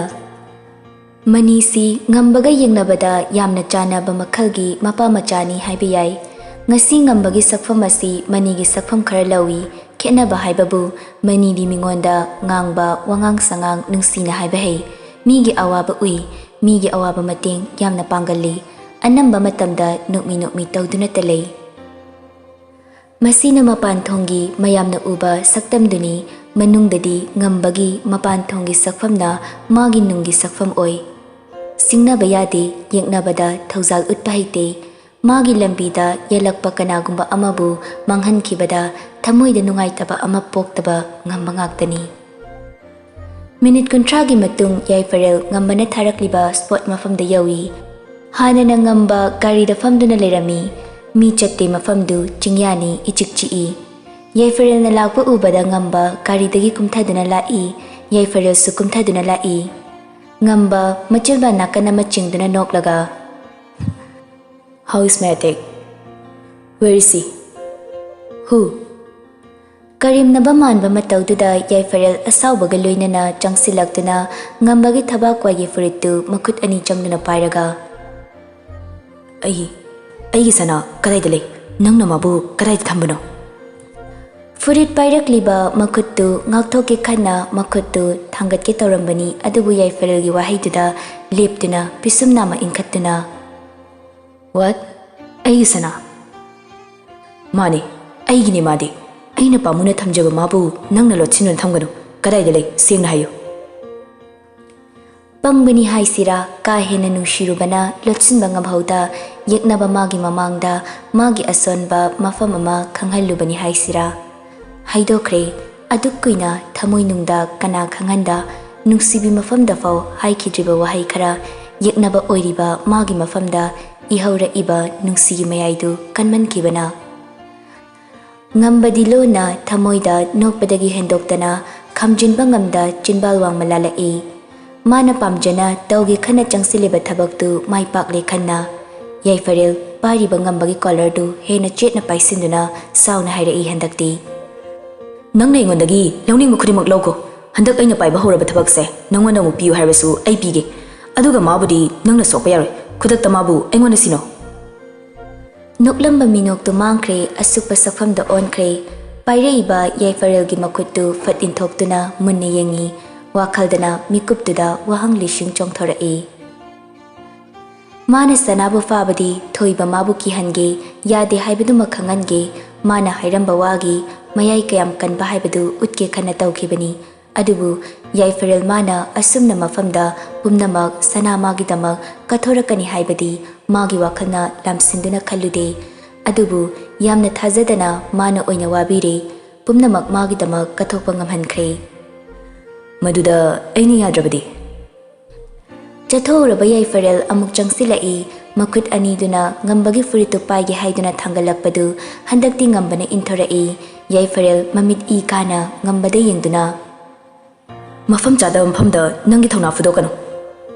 ꯃꯅꯤꯁꯤ ꯉꯝꯕꯒ ꯌꯦꯡꯅꯕꯗ ꯌꯥꯝꯅ ꯆꯥꯟꯅꯕ ꯃꯈꯜꯒꯤ ꯃꯄꯥ ꯃꯆꯥꯅꯤ ꯍꯥꯏꯕ ꯌꯥꯏ꯫ ꯉꯁꯤ ꯉꯝꯕꯒꯤ ꯁꯛꯐꯝ ꯑꯁꯤ ꯃꯅꯤꯒꯤ ꯁꯛꯐꯝ ꯈꯔ ꯂꯧꯏ꯫ ꯈꯦꯠꯅꯕ ꯍꯥꯏꯕꯕꯨ ꯃꯅꯤꯗꯤ ꯃꯤꯉꯣꯟꯗ ꯉꯥꯡꯕ, ꯋꯥꯉꯥꯡ ꯁꯉꯥꯡ ꯅꯨꯡꯁꯤꯅ ꯍꯥꯏꯕ ꯍꯩ꯫ ꯃꯤꯒꯤ ꯑꯋꯥꯕ ꯎꯏ, ꯃꯤꯒꯤ ꯑꯋꯥꯕ ꯃꯇꯦꯡ ꯌꯥꯝꯅ ꯄꯥꯡꯒꯜꯂꯤ꯫ ꯑꯅꯝꯕ ꯃꯇꯝꯗ ꯅꯣꯛꯃꯤ ꯅꯣꯛꯃꯤ ꯇꯧꯗꯨꯅꯇ ꯂꯩ꯫ ꯃꯁꯤꯅ ꯃꯄꯥꯟ ꯊꯣꯡꯒꯤ ꯃꯌꯥꯝꯅ ꯎꯕ ꯁꯛꯇꯝꯗꯨꯅꯤ, ꯃꯅꯨꯡꯗꯗꯤ ꯉꯝꯕꯒꯤ ꯃꯄꯥꯟ ꯊꯣꯡꯒꯤ ꯁꯛꯐꯝꯅ ꯃꯥꯒꯤ ꯅꯨꯡꯒꯤ ꯁꯛꯐꯝ ꯑꯣꯏ꯫ ꯁꯤꯡꯅꯕ ꯌꯥꯗꯦ, ꯌꯦꯛꯅꯕꯗ ꯊꯧꯖꯥꯜ ꯎꯠꯄ ꯍꯩꯇꯦ꯫ ꯃꯥꯒꯤ ꯂꯝꯕꯤꯗ ꯌꯦꯜꯂꯛꯄ ꯀꯅꯥꯒꯨꯝꯕ ꯑꯃꯕꯨ ꯃꯥꯡꯍꯟꯈꯤꯕꯗ ꯊꯃꯣꯏꯗ ꯅꯨꯡꯉꯥꯏꯇꯕ ꯑꯃ ꯄꯣꯛꯇꯕ ꯉꯝꯕ ꯉꯥꯛꯇꯅꯤ꯫ ꯃꯤꯅꯤꯠ ꯀꯨꯟꯊ꯭ꯔꯥꯒꯤ ꯃꯇꯨꯡ ꯌꯥꯏꯐꯔꯦꯜ ꯉꯝꯕꯅ ꯊꯥꯔꯛꯂꯤꯕ ꯁ꯭ꯄꯣꯠ ꯃꯐꯝꯗ ꯌꯧꯏ꯫ ꯍꯥꯟꯅꯅ ꯉꯝꯕ ꯒꯥꯔꯤꯗ ꯐꯝꯗꯨꯅ ꯂꯩꯔꯝꯃꯤ꯫ ꯃꯤ ꯆꯠꯇꯦ ꯃꯐꯝꯗꯨ ꯆꯤꯡꯌꯥꯅꯤ, ꯏꯆꯤꯛ ꯆꯤꯛꯏ꯫ ꯌꯥꯏꯐꯔꯦꯜꯅ ꯂꯥꯛꯄ ꯎꯕꯗ ꯉꯝꯕ ꯒꯥꯔꯤꯗꯒꯤ ꯀꯨꯝꯊꯗꯨꯅ ꯂꯥꯛꯏ꯫ ꯌꯥꯏꯐꯔꯦꯜꯁꯨ ꯀꯨꯝꯊꯗꯨꯅ ꯂꯥꯛꯏ꯫ ꯉꯝꯕ ꯃꯆꯤꯟꯕꯥꯟ ꯅꯥꯀꯟ ꯑꯃ ꯆꯤꯡꯗꯨꯅ ꯅꯣꯛꯂꯒ, "How is my attack? Where is he?" ꯍꯨ꯫ ꯀꯔꯦꯝꯅꯕ ꯃꯥꯟꯕ ꯃꯇꯧꯗꯨꯗ ꯌꯥꯏꯐꯔꯦꯜ ꯑꯁꯥꯎꯕꯒ ꯂꯣꯏꯅꯅ ꯆꯪꯁꯤꯜꯂꯛꯇꯨꯅ ꯉꯝꯕꯒꯤ ꯊꯕꯥꯛ ꯋꯥꯏꯒꯤ ꯐꯨꯔꯤꯠꯇꯨ ꯃꯈꯨꯠ ꯑꯅꯤ ꯆꯪꯗꯨꯅ ꯄꯥꯏꯔꯒ, "ꯑꯩ, ꯑꯩꯒꯤ ꯁꯅꯥ ꯀꯗꯥꯏꯗ ꯂꯩ? ꯅꯪꯅ ꯃꯥꯕꯨ ꯀꯗꯥꯏꯗ ꯊꯝꯕꯅꯣ?" ꯐꯨꯔꯤꯠ ꯄꯥꯏꯔꯛꯂꯤꯕ ꯃꯈꯨꯠꯇꯨ ꯉꯥꯛꯊꯣꯛꯀꯦ ꯈꯟꯅ ꯃꯈꯨꯠꯇꯨ ꯊꯥꯡꯒꯠꯀꯦ ꯇꯧꯔꯝꯕꯅꯤ, ꯑꯗꯨꯕꯨ ꯌꯥꯏꯐꯔꯦꯜꯒꯤ ꯋꯥꯍꯩꯗꯨꯗ ꯂꯦꯞꯇꯨꯅ ꯄꯤꯁꯨꯝ ꯅꯥꯝꯃ ꯏꯟꯈꯠꯇꯨꯅ, "What? ꯑꯩꯒꯤ ꯁꯅꯥ?" "ꯃꯥꯅꯦ, ꯑꯩꯒꯤꯅꯦ ꯃꯥꯗꯤ꯫ ꯑꯩꯅ ꯄꯥꯝꯃꯨꯅ ꯊꯝꯖꯕ ꯃꯥꯕꯨ ꯅꯪꯅ ꯂꯣꯠꯁꯤꯟꯗꯨꯅ ꯊꯝꯒꯅꯨ꯫ ꯀꯗꯥꯏꯗ ꯂꯩ? ꯁꯦꯡꯅ ꯍꯥꯏꯌꯨ꯫" ꯄꯪꯕꯅꯤ ꯍꯥꯏꯁꯤꯔꯥ, ꯀꯥ ꯍꯦꯟꯅ ꯅꯨꯡꯁꯤꯔꯨꯕꯅ ꯂꯣꯠꯁꯤꯟꯕ ꯉꯝꯍꯧꯗ, ꯌꯦꯛꯅꯕ ꯃꯥꯒꯤ ꯃꯃꯥꯡꯗ ꯃꯥꯒꯤ ꯑꯁꯣꯟꯕ ꯃꯐꯝ ꯑꯃ ꯈꯪꯍꯜꯂꯨꯕꯅꯤ ꯍꯥꯏꯁꯤꯔꯥ꯫ ꯍꯥꯏꯗꯣꯛꯈ꯭ꯔꯦ꯫ ꯑꯗꯨꯛ ꯀꯨꯏꯅ ꯊꯃꯣꯏꯅꯨꯡꯗ ꯀꯅꯥ ꯈꯪꯍꯟꯗ, ꯅꯨꯡꯁꯤꯕꯤ ꯃꯐꯝꯗꯐꯥꯎ ꯍꯥꯏꯈꯤꯗ꯭ꯔꯤꯕ ꯋꯥꯍꯩ ꯈꯔ, ꯌꯦꯛꯅꯕ ꯑꯣꯏꯔꯤꯕ ꯃꯥꯒꯤ ꯃꯐꯝꯗ ꯏꯍꯧꯔꯛꯏꯕ ꯅꯨꯡꯁꯤꯒꯤ ꯃꯌꯥꯏꯗꯨ ꯀꯟꯃꯟꯈꯤꯕꯅ꯫ ꯉꯝꯕꯗꯤ ꯂꯣꯟꯅ ꯊꯃꯣꯏꯗ ꯅꯣꯛꯄꯗꯒꯤ ꯍꯦꯟꯗꯣꯛꯇꯅ ꯈꯝꯖꯤꯟꯕ ꯉꯝꯗ ꯆꯤꯟꯕꯥꯜ ꯋꯥꯡꯃ ꯂꯥꯜꯂꯛꯏ꯫ ꯃꯥꯅ ꯄꯥꯝꯖꯅ ꯇꯧꯒꯦ ꯈꯟꯅ ꯆꯪꯁꯤꯜꯂꯤꯕ ꯊꯕꯛꯇꯨ ꯃꯥꯏ ꯄꯥꯛꯂꯦ ꯈꯟꯅ꯫ ꯌꯥꯏꯐꯔꯦꯜ ꯄꯥꯏꯔꯤꯕ ꯉꯝꯕꯒꯤ ꯀꯣꯂꯔꯗꯨ ꯍꯦꯟꯅ ꯆꯦꯠꯅ ꯄꯥꯏꯁꯤꯟꯗꯨꯅ ꯁꯥꯎꯅ ꯍꯥꯏꯔꯛꯏ ꯍꯟꯗꯛꯇꯤ꯫ "ꯅꯪꯅ ꯑꯩꯉꯣꯟꯗꯒꯤ ꯂꯧꯅꯤꯡꯕ ꯈꯨꯗꯤꯡꯃꯛ ꯂꯧꯈꯣ꯫ ꯍꯟꯗꯛ ꯑꯩꯅ ꯄꯥꯏꯕ ꯍꯧꯔꯕ ꯊꯕꯛꯁꯦ ꯅꯪꯉꯣꯟꯗ ꯑꯃꯨꯛ ꯄꯤꯌꯨ ꯍꯥꯏꯔꯕꯁꯨ ꯑꯩ ꯄꯤꯒꯦ꯫ ꯑꯗꯨꯒ ꯃꯥꯕꯨꯗꯤ ꯅꯪꯅ ꯁꯣꯛꯄ ꯌꯥꯔꯣꯏ꯫ ꯈꯨꯗꯛꯇ ꯃꯥꯕꯨ ꯑꯩꯉꯣꯟꯗ ꯁꯤꯟꯅꯧ꯫" ꯅꯣꯛꯂꯝꯕ ꯃꯤꯅꯣꯛꯇꯨ ꯃꯥꯡꯈ꯭ꯔꯦ, ꯑꯁꯨꯛꯄ ꯁꯛꯐꯝꯗ ꯑꯣꯟꯈ꯭ꯔꯦ꯫ ꯄꯥꯏꯔꯛꯏꯕ ꯌꯥꯏꯐꯔꯦꯜꯒꯤ ꯃꯈꯨꯠꯇꯨ ꯐꯠ ꯏꯟꯊꯣꯛꯇꯨꯅ ꯃꯨꯟꯅ ꯌꯦꯡꯉꯤ꯫ ꯋꯥꯈꯜꯗꯅ ꯃꯤꯀꯨꯞꯇꯨꯗ ꯋꯥꯍꯪ ꯂꯤꯁꯤꯡ ꯆꯣꯡꯊꯣꯔꯛꯏ꯫ ꯃꯥꯅ ꯁꯅꯥꯕꯨ ꯐꯥꯕꯗꯤ ꯊꯣꯏꯕ ꯃꯥꯕꯨ ꯀꯤꯍꯟꯒꯦ, ꯌꯥꯗꯦ ꯍꯥꯏꯕꯗꯨꯃꯛ ꯈꯪꯍꯟꯒꯦ, ꯃꯥꯅ ꯍꯥꯏꯔꯝꯕ ꯋꯥꯒꯤ ꯃꯌꯥꯏ ꯀꯌꯥꯝ ꯀꯟꯕ ꯍꯥꯏꯕꯗꯨ ꯎꯠꯀꯦ ꯈꯟꯅ ꯇꯧꯈꯤꯕꯅꯤ꯫ ꯑꯗꯨꯕꯨ ꯌꯥꯏꯐꯔꯦꯜ ꯃꯥꯅ ꯑꯁꯨꯝꯅ ꯃꯐꯝꯗ ꯄꯨꯝꯅꯃꯛ ꯁꯅꯥ ꯃꯥꯒꯤꯗꯃꯛ ꯀꯠꯊꯣꯔꯛꯀꯅꯤ ꯍꯥꯏꯕꯗꯤ ꯃꯥꯒꯤ ꯋꯥꯈꯜꯅ ꯂꯥꯝꯁꯤꯟꯗꯨꯅ ꯈꯜꯂꯨꯗꯦ꯫ ꯑꯗꯨꯕꯨ ꯌꯥꯝꯅ ꯊꯥꯖꯗꯅ ꯃꯥꯅ ꯑꯣꯏꯅ ꯋꯥꯕꯤꯔꯦ꯫ ꯄꯨꯝꯅꯃꯛ ꯃꯥꯒꯤꯗꯃꯛ ꯀꯠꯊꯣꯛꯄ ꯉꯝꯍꯟꯈ꯭ꯔꯦ꯫ "ꯃꯗꯨꯗ ꯑꯩꯅ ꯌꯥꯗ꯭ꯔꯕꯗꯤ?" ꯆꯠꯊꯣꯛꯎꯔꯕ ꯌꯥꯏꯐꯔꯦꯜ ꯑꯃꯨꯛ ꯆꯪꯁꯤꯜꯂꯛꯏ꯫ ꯃꯈꯨꯠ ꯑꯅꯤꯗꯨꯅ ꯉꯝꯕꯒꯤ ꯐꯨꯔꯤꯠꯇꯨ ꯄꯥꯏꯒꯦ ꯍꯥꯏꯗꯨꯅ ꯊꯥꯡꯒꯠꯂꯛꯄꯗꯨ ꯍꯟꯗꯛꯇꯤ ꯉꯝꯕꯅ ꯏꯟꯊꯣꯔꯛꯏ꯫ ꯌꯥꯏꯐꯔꯦꯜ ꯃꯃꯤꯠ ꯏ ꯀꯥꯅ ꯉꯝꯕꯗ ꯌꯦꯡꯗꯨꯅ, "ꯃꯐꯝ ꯆꯥꯗꯕ ꯃꯐꯝꯗ ꯅꯪꯒꯤ ꯊꯧꯅꯥ ꯐꯨꯗꯣꯛꯀꯅꯨ꯫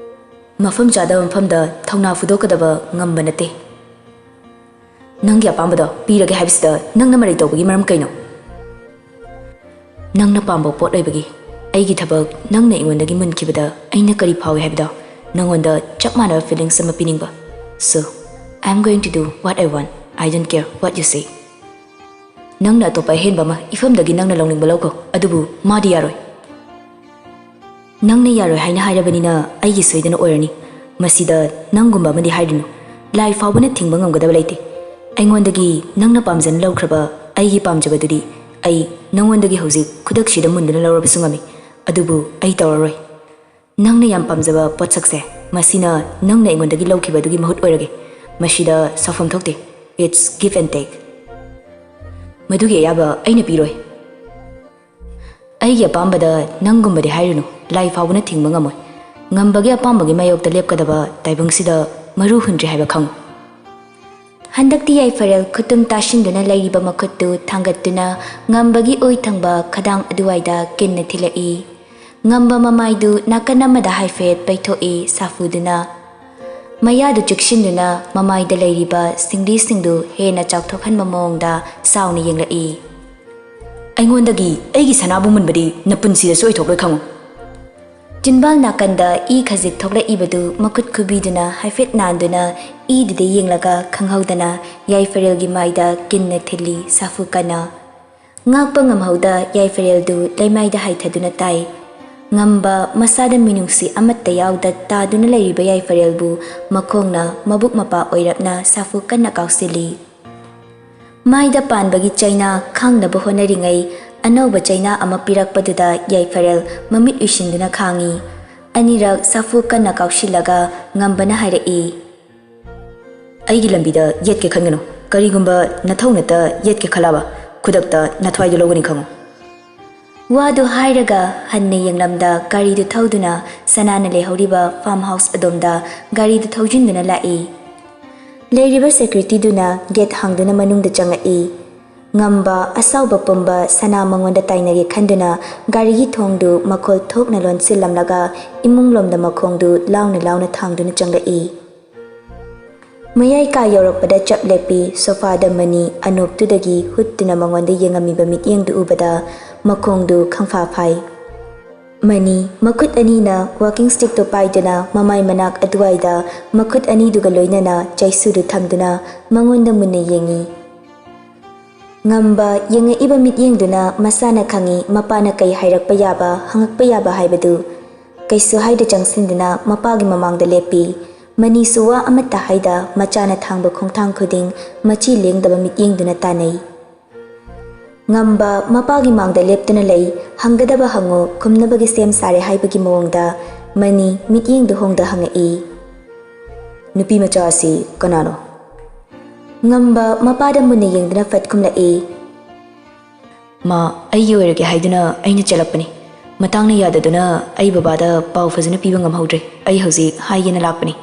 ꯃꯐꯝ ꯆꯥꯗꯕ ꯃꯐꯝꯗ ꯊꯧꯅꯥ ꯐꯨꯗꯣꯛꯀꯗꯕ ꯉꯝꯕ ꯅꯠꯇꯦ꯫" ꯅꯪꯒꯤ ꯑꯄꯥꯝꯕꯗꯣ ꯄꯤꯔꯒꯦ ꯍꯥꯏꯕꯁꯤꯗ ꯅꯪꯅ ꯃꯔꯩ ꯇꯧꯕꯒꯤ ꯃꯔꯝ ꯀꯩꯅꯣ? ꯅꯪꯅ ꯄꯥꯝꯕ ꯄꯣꯠ ꯑꯣꯏꯕꯒꯤ ꯑꯩꯒꯤ ꯊꯕꯛ ꯅꯪꯅ ꯑꯩꯉꯣꯟꯗꯒꯤ ꯃꯨꯟꯈꯤꯕꯗ ꯑꯩꯅ ꯀꯔꯤ ꯐꯥꯎꯏ ꯍꯥꯏꯕꯗꯣ ꯅꯪꯉꯣꯟꯗ ꯆꯞ ꯃꯥꯟꯅꯕ feelings ꯑꯃ ꯄꯤꯅꯤꯡꯕ꯫ So, I am going to do what I want. I don't care what you say. ꯅꯪꯅ ꯑꯇꯣꯞꯄ ꯑꯍꯦꯟꯕ ꯑꯃ ꯏꯐꯝꯗꯒꯤ ꯅꯪꯅ ꯂꯧꯅꯤꯡꯕ ꯂꯧꯈꯣ, ꯑꯗꯨꯕꯨ ꯃꯥꯗꯤ ꯌꯥꯔꯣꯏ꯫ ꯅꯪꯅ ꯌꯥꯔꯣꯏ ꯍꯥꯏꯅ ꯍꯥꯏꯔꯕꯅꯤꯅ ꯑꯩꯒꯤ ꯁꯣꯏꯗꯅ ꯑꯣꯏꯔꯅꯤ꯫ ꯃꯁꯤꯗ ꯅꯪꯒꯨꯝꯕ ꯑꯃꯗꯤ ꯍꯥꯏꯔꯨꯅꯨ꯫ ꯂꯥꯏ ꯐꯥꯎꯕꯅ ꯊꯤꯡꯕ ꯉꯝꯒꯗꯕ ꯂꯩꯇꯦ꯫ ꯑꯩꯉꯣꯟꯗꯒꯤ ꯅꯪꯅ ꯄꯥꯝꯖꯅ ꯂꯧꯈ꯭ꯔꯕ ꯑꯩꯒꯤ ꯄꯥꯝꯖꯕꯗꯨꯗꯤ ꯑꯩ ꯅꯪꯉꯣꯟꯗꯒꯤ ꯍꯧꯖꯤꯛ ꯈꯨꯗꯛꯁꯤꯗ ꯃꯨꯟꯗꯨꯅ ꯂꯧꯔꯕꯁꯨ ꯉꯝꯃꯤ꯫ ꯑꯗꯨꯕꯨ ꯑꯩ ꯇꯧꯔꯔꯣꯏ꯫ ꯅꯪꯅ ꯌꯥꯝ ꯄꯥꯝꯖꯕ ꯄꯣꯠꯁꯛꯁꯦ, ꯃꯁꯤꯅ ꯅꯪꯅ ꯑꯩꯉꯣꯟꯗꯒꯤ ꯂꯧꯈꯤꯕ ꯑꯗꯨꯒꯤ ꯃꯍꯨꯠ ꯑꯣꯏꯔꯒꯦ꯫ ꯃꯁꯤꯗ ꯁꯥꯎꯐꯝ ꯊꯣꯛꯇꯦ꯫ It's give and take. ꯃꯗꯨꯒꯤ ꯑꯌꯥꯕ ꯑꯩꯅ ꯄꯤꯔꯣꯏ꯫ ꯑꯩꯒꯤ ꯑꯄꯥꯝꯕꯗ ꯅꯪꯒꯨꯝꯕꯗꯤ ꯍꯥꯏꯔꯨꯅꯨ, ꯂꯥꯏ ꯐꯥꯎꯕꯅ ꯊꯤꯡꯕ ꯉꯝꯃꯣꯏ꯫ ꯉꯝꯕꯒꯤ ꯑꯄꯥꯝꯕꯒꯤ ꯃꯥꯌꯣꯛꯇ ꯂꯦꯞꯀꯗꯕ ꯇꯥꯏꯕꯪꯁꯤꯗ ꯃꯔꯨ ꯍꯨꯟꯗ꯭ꯔꯤ ꯍꯥꯏꯕ ꯈꯪꯉꯨ꯫ ꯍꯟꯗꯛꯇꯤ ꯌꯥꯏꯐꯔꯦꯜ ꯈꯨꯇꯨꯝ ꯇꯥꯁꯤꯟꯗꯨꯅ ꯂꯩꯔꯤꯕ ꯃꯈꯨꯠꯇꯨ ꯊꯥꯡꯒꯠꯇꯨꯅ ꯉꯝꯕꯒꯤ ꯑꯣꯏ ꯊꯪꯕ ꯈꯗꯥꯡ ꯑꯗꯨꯋꯥꯏꯗ ꯀꯤꯟꯅ ꯊꯤꯜꯂꯛꯏ꯫ ꯉꯝꯕ ꯃꯃꯥꯏꯗꯨ ꯅꯥꯀꯟ ꯑꯃꯗ ꯍꯥꯏꯐꯦꯠ ꯄꯩꯊꯣꯛꯏ ꯁꯥꯐꯨꯗꯨꯅ꯫ ꯃꯌꯥꯗꯨ ꯆꯨꯛꯁꯤꯟꯗꯨꯅ ꯃꯃꯥꯏꯗ ꯂꯩꯔꯤꯕ ꯁꯤꯡꯂꯤꯁꯤꯡꯗꯨ ꯍꯦꯟꯅ ꯆꯥꯎꯊꯣꯛꯍꯟꯕ ꯃꯑꯣꯡꯗ ꯆꯥꯎꯅ ꯌꯦꯡꯂꯛꯏ꯫ ꯑꯩꯉꯣꯟꯗꯒꯤ ꯑꯩꯒꯤ ꯁꯅꯥꯕꯨ ꯃꯨꯟꯕꯗꯤ ꯅꯄꯨꯟꯁꯤꯗꯁꯨ ꯑꯣꯏꯊꯣꯛꯂꯣꯏ ꯈꯪꯉꯨ꯫ ꯆꯤꯟꯕꯥꯜ ꯅꯥꯀꯟꯗ ꯏ ꯈꯖꯤꯛ ꯊꯣꯛꯂꯛꯏꯕꯗꯨ ꯃꯈꯨꯠ ꯈꯨꯕꯤꯗꯨꯅ ꯍꯥꯏꯐꯦꯠ ꯅꯥꯟꯗꯨꯅ ꯏꯗꯨꯗ ꯌꯦꯡꯂꯒ ꯈꯪꯍꯧꯗꯅ ꯌꯥꯏꯐꯔꯦꯜꯒꯤ ꯃꯥꯏꯗ ꯀꯤꯟꯅ ꯊꯤꯜꯂꯤ ꯁꯥꯐꯨ ꯀꯟꯅ꯫ ꯉꯥꯛꯄ ꯉꯝꯍꯧꯗ ꯌꯥꯏꯐꯔꯦꯜꯗꯨ ꯂꯩꯃꯥꯏꯗ ꯍꯥꯏꯊꯗꯨꯅ ꯇꯥꯏ꯫ ꯉꯝꯕ ꯃꯁꯥꯗ ꯃꯤꯅꯨꯡꯁꯤ ꯑꯃꯠꯇ ꯌꯥꯎꯗ ꯇꯥꯗꯨꯅ ꯂꯩꯔꯤꯕ ꯌꯥꯏꯐꯔꯦꯜꯕꯨ ꯃꯈꯣꯡꯅ ꯃꯕꯨꯛ ꯃꯄꯥ ꯑꯣꯏꯔꯞꯅ ꯁꯥꯐꯨ ꯀꯟꯅ ꯀꯥꯎꯁꯤꯜꯂꯤ꯫ ꯃꯥꯏꯗ ꯄꯥꯟꯕꯒꯤ ꯆꯩꯅꯥ ꯈꯥꯡꯅꯕ ꯍꯣꯠꯅꯔꯤꯉꯩ ꯑꯅꯧꯕ ꯆꯩꯅꯥ ꯑꯃ ꯄꯤꯔꯛꯄꯗꯨꯗ ꯌꯥꯏꯐꯔꯦꯜ ꯃꯃꯤꯠ ꯎꯏꯁꯤꯟꯗꯨꯅ ꯈꯥꯡꯉꯤ꯫ ꯑꯅꯤꯔꯛ ꯁꯥꯐꯨ ꯀꯟꯅ ꯀꯥꯎꯁꯤꯜꯂꯒ ꯉꯝꯕꯅ ꯍꯥꯏꯔꯛꯏ꯫ ꯑꯩꯒꯤ ꯂꯝꯕꯤꯗ ꯌꯦꯠꯀꯦ ꯈꯟꯒꯅꯨ꯫ ꯀꯔꯤꯒꯨꯝꯕ ꯅꯊꯧꯅꯇ ꯌꯦꯠꯀꯦ ꯈꯜꯂꯕ ꯈꯨꯗꯛꯇ ꯅꯊ꯭ꯋꯥꯏꯗꯨ ꯂꯧꯒꯅꯤ ꯈꯪꯉꯨ꯫ ꯋꯥꯗꯨ ꯍꯥꯏꯔꯒ ꯍꯟꯅ ꯌꯦꯡꯂꯝꯗ ꯒꯥꯔꯤꯗꯨ ꯊꯧꯗꯨꯅ ꯁꯅꯥꯅ ꯂꯩꯍꯧꯔꯤꯕ farm house ꯑꯗꯣꯝꯗ ꯒꯥꯔꯤꯗꯨ ꯊꯧꯖꯤꯟꯗꯨꯅ ꯂꯥꯛꯏ꯫ ꯂꯩꯔꯤꯕ securityꯗꯨꯅ gate ꯍꯥꯡꯗꯨꯅ ꯃꯅꯨꯡꯗ ꯆꯪꯂꯛꯏ꯫ ꯉꯝꯕ ꯑꯁꯥꯎꯕ ꯄꯨꯝꯕ ꯁꯅꯥ ꯃꯉꯣꯟꯗ ꯇꯥꯏꯅꯒꯦ ꯈꯟꯗꯨꯅ ꯒꯥꯔꯤꯒꯤ ꯊꯣꯡꯗꯨ ꯃꯈꯣꯜ ꯊꯣꯛꯅ ꯂꯣꯟꯁꯤꯜꯂꯝꯂꯒ ꯏꯃꯨꯡꯂꯣꯝꯗ ꯃꯈꯣꯡꯗꯨ ꯂꯥꯎꯅ ꯂꯥꯎꯅ ꯊꯥꯡꯗꯨꯅ ꯆꯪꯂꯛꯏ꯫ ꯃꯌꯥꯏ ꯀꯥ ꯌꯧꯔꯛꯄꯗ ꯆꯞ ꯂꯦꯞꯄꯤ꯫ ꯁꯣꯐꯥꯗ ꯃꯅꯤ ꯑꯅꯣꯞꯇꯨꯗꯒꯤ ꯍꯨꯠꯇꯨꯅ ꯃꯉꯣꯟꯗ ꯌꯦꯡꯉꯝꯃꯤꯕ ꯃꯤꯠꯌꯦꯡꯗꯨ ꯎꯕꯗ ꯃꯈꯣꯡꯗꯨ ꯈꯪꯐꯥ ꯐꯥꯏ꯫ ꯃꯅꯤ ꯃꯈꯨꯠ ꯑꯅꯤꯅ ꯋꯥꯀꯤꯡ ꯁ꯭ꯇꯤꯛꯇꯨ ꯄꯥꯏꯗꯨꯅ ꯃꯃꯥꯏ ꯃꯅꯥꯛ ꯑꯗꯨꯋꯥꯏꯗ ꯃꯈꯨꯠ ꯑꯅꯤꯗꯨꯒ ꯂꯣꯏꯅꯅ ꯆꯩꯁꯨꯗꯨ ꯊꯝꯗꯨꯅ ꯃꯉꯣꯟꯗ ꯃꯨꯟꯅ ꯌꯦꯡꯏ꯫ ꯉꯝꯕ ꯌꯦꯡꯉꯛꯏꯕ ꯃꯤꯠꯌꯦꯡꯗꯨꯅ ꯃꯁꯥꯅ ꯈꯪꯏ ꯃꯄꯥꯅ ꯀꯩ ꯍꯥꯏꯔꯛꯄ ꯌꯥꯕ, ꯍꯪꯉꯛꯄ ꯌꯥꯕ ꯍꯥꯏꯕꯗꯨ꯫ ꯀꯩꯁꯨ ꯍꯥꯏꯗ ꯆꯪꯁꯤꯟꯗꯨꯅ ꯃꯄꯥꯒꯤ ꯃꯃꯥꯡꯗ ꯂꯦꯞꯄꯤ꯫ ꯃꯅꯤꯁꯨ ꯋꯥ ꯑꯃꯠꯇ ꯍꯥꯏꯗ ꯃꯆꯥꯅ ꯊꯥꯡꯕ ꯈꯣꯡꯊꯥꯡ ꯈꯨꯗꯤꯡ ꯃꯆꯤ ꯂꯦꯡꯗꯕ ꯃꯤꯠꯌꯦꯡꯗꯨꯅ ꯇꯥꯟꯅꯩ꯫ ꯉꯝꯕ ꯃꯄꯥꯒꯤ ꯃꯥꯡꯗ ꯂꯦꯞꯇꯨꯅ ꯂꯩ꯫ ꯍꯪꯒꯗꯕ ꯍꯪꯉꯨ, ꯈꯨꯝꯅꯕꯒꯤ ꯁꯦꯝ ꯁꯥꯔꯦ ꯍꯥꯏꯕꯒꯤ ꯃꯑꯣꯡꯗ ꯃꯅꯤ ꯃꯤꯠꯌꯦꯡꯗꯨ ꯍꯣꯡꯗ ꯍꯪꯉꯛꯏ꯫ "ꯅꯨꯄꯤ ꯃꯆꯥ ꯑꯁꯤ ꯀꯅꯥꯅꯣ?" ꯉꯝꯕ ꯃꯄꯥꯗ ꯃꯨꯟꯅ ꯌꯦꯡꯗꯨꯅ ꯐꯠ ꯈꯨꯝꯂꯛꯏ꯫ "ꯃꯥ, ꯑꯩꯒꯤ ꯑꯣꯏꯔꯒꯦ ꯍꯥꯏꯗꯨꯅ ꯑꯩꯅ ꯆꯦꯜꯂꯛꯄꯅꯤ꯫ ꯃꯇꯥꯡꯅ ꯌꯥꯗꯗꯨꯅ ꯑꯩ ꯕꯕꯥꯗ ꯄꯥꯎ ꯐꯖꯅ ꯄꯤꯕ ꯉꯝꯍꯧꯗ꯭ꯔꯦ꯫ ꯑꯩ ꯍꯧꯖꯤꯛ ꯍꯥꯏꯒꯦꯅ ꯂꯥꯛꯄꯅꯤ꯫